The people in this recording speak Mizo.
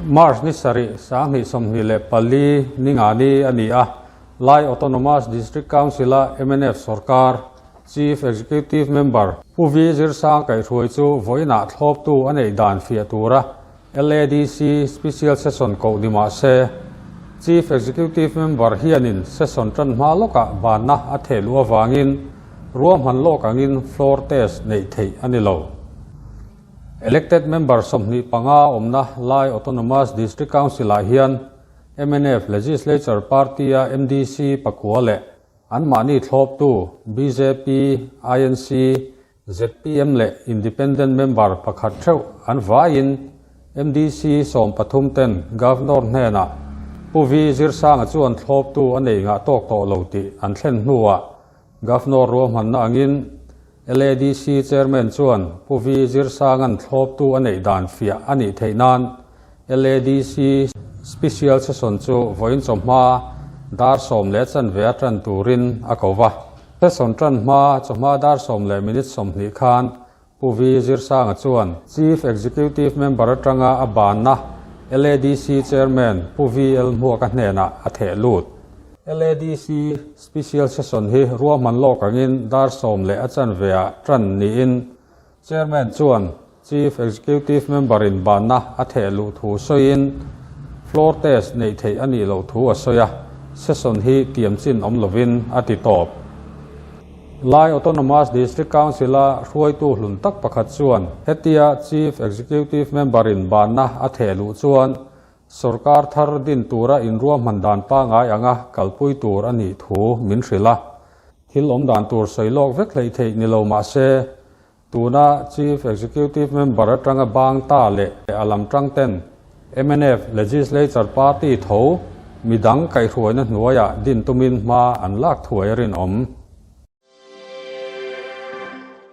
March ni sarih, 2024 ningani a ni a, Lai Autonomous District Council-a mnf sorkar Chief Executive Member Pu Vi Zirsang kaihhruai chu vawiinah thlawptu a neih dan fiah tura LADC Special Session koh ni mah se, Chief Executive Member hianin session tan hma lawkah banna a theh luh avangin ruahman lawk angin floor test neih theih a ni lo. Elected Member 25 awmna Lai Autonomous District Council-ah hian mnf Legislature Party-a MDC pakua leh anmahni thlawptu bjp, INC, zpm leh Independent Member pakhat theuh an vaiin MDC 13 ten Governor hnenah Pu Vi Zirsanga chuan thlawptu a nei ngah tawk tawh lo tih an thlen hnuah Governor ruahmanna angin LADC Chairman chuan Pu Vi Zirsanga'n thlawptu a neih dan fiah a nih theih nan LADC Special Session chu vawiin chawhma dar sawm leh chanve a tan turin a ko va. Session tan hma chawhma dar sawm leh minute 20 khan Pu Vi Zirsanga chuan Chief Executive Member atanga a banna LADC Chairman Pu VL Hmuaka hnenah a theh lut. LADC Special Session hi ruahman lawk angin dar sawm leh a chanve ah tan niin Chairman chuan Chief Executive Member in banna a theh luh thu sawiin floor test neih theih a nih loh thu a sawi a, session hi tiam chin awm lovin a ti tawp. Lai Autonomous District Council-a hruaitu hlun tak pakhat chuan hetia Chief Executive Member in banna a theh luh chuan sorkar thar din tura inruahman dan pangai anga kalpui tur a nih thu min hrilh a. Thil awm dan tur sawi lawk vek hleih theih ni lo mah se, tuna Chief Executive Member atanga bang ta leh a lam tang ten mnf Legislature Party tho midang kaihhruaina hnuaiah din tumin hma an lak thuai a rinawm.